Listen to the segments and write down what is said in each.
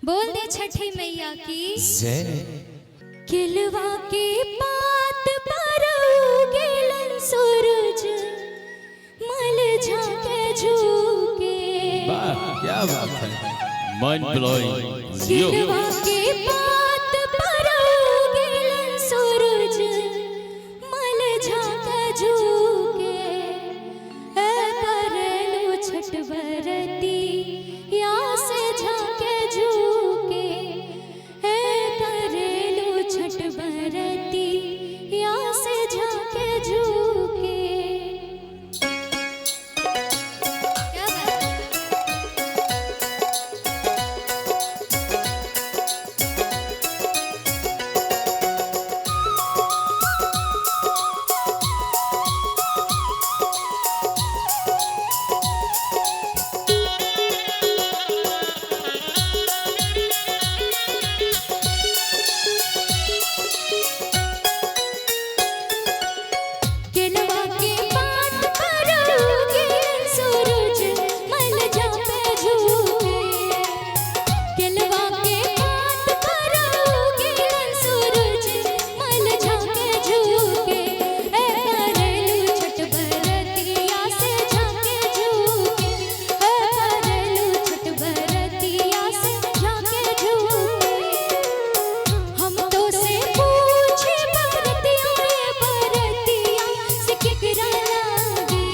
बोल दे छठी मैया की जय। किलवा के पात पर उगेलन सूरज मल झाके झुके। वाह क्या बात है, माइंड ब्लोइंग। किलवा के पात पर उगेलन सूरज मल झाके झुके। ए करलू छठ बरती या से झाके झुके। ए करलू छठ बरती या से झाके झुके। क्या बात है? केलवा के पात पर उगेलन सूरज मल झापे झुके। केलवा के पात पर उगेलन सूरज मल झापे झुके। ए करलू छठ बरतिया से झाके झुके। ए करलू छठ बरतिया से झाके झुके। हम तो से पूछे बरतिया रे बरतिया से केकरा लागे।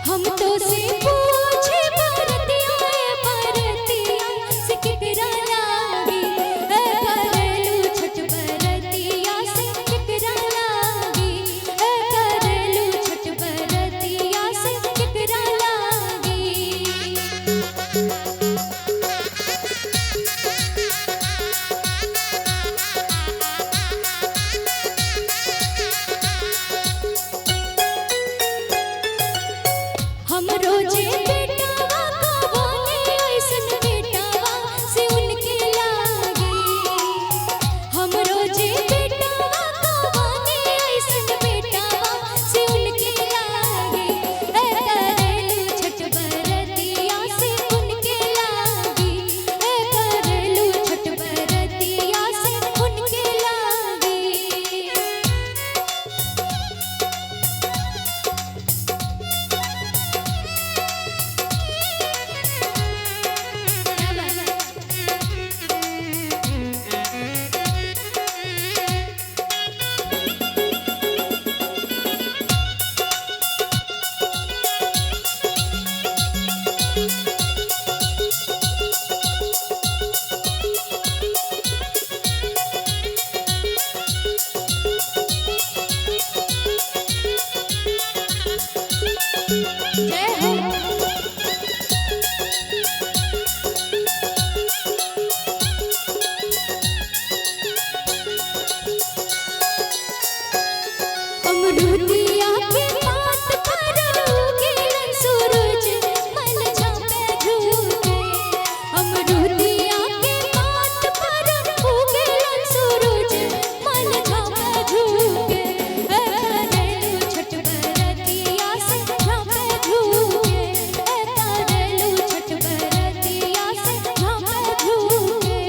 हम तो से पूछे बरतिया रे बरतिया से केकरा लागे। ए करलू छठ बरतिया से केकरा लागे। ए करलू छठ बरतिया से केकरा लागे। हम रोजे बेटावा का बोले ऐसन बेटावा से उनके लागे। हम रोजे बेटावा का बोले ऐसन बेटावा से उनके लागे। ए करलू छठ बरतिया से उनके लागे। ए करलू छठ बरतिया से उनके लागे। क्या बात है? जय हो। अमरूदिया के पात पर उगेलन सूरज मल झापे झुके। अमरूदिया के पात पर उगेलन सूरज मल झापे झुके। ए करलू छठ बरतिया से झापे झुके। ए करलू छठ बरतिया से झापे झुके।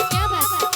क्या बात है?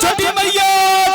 छठी मैया।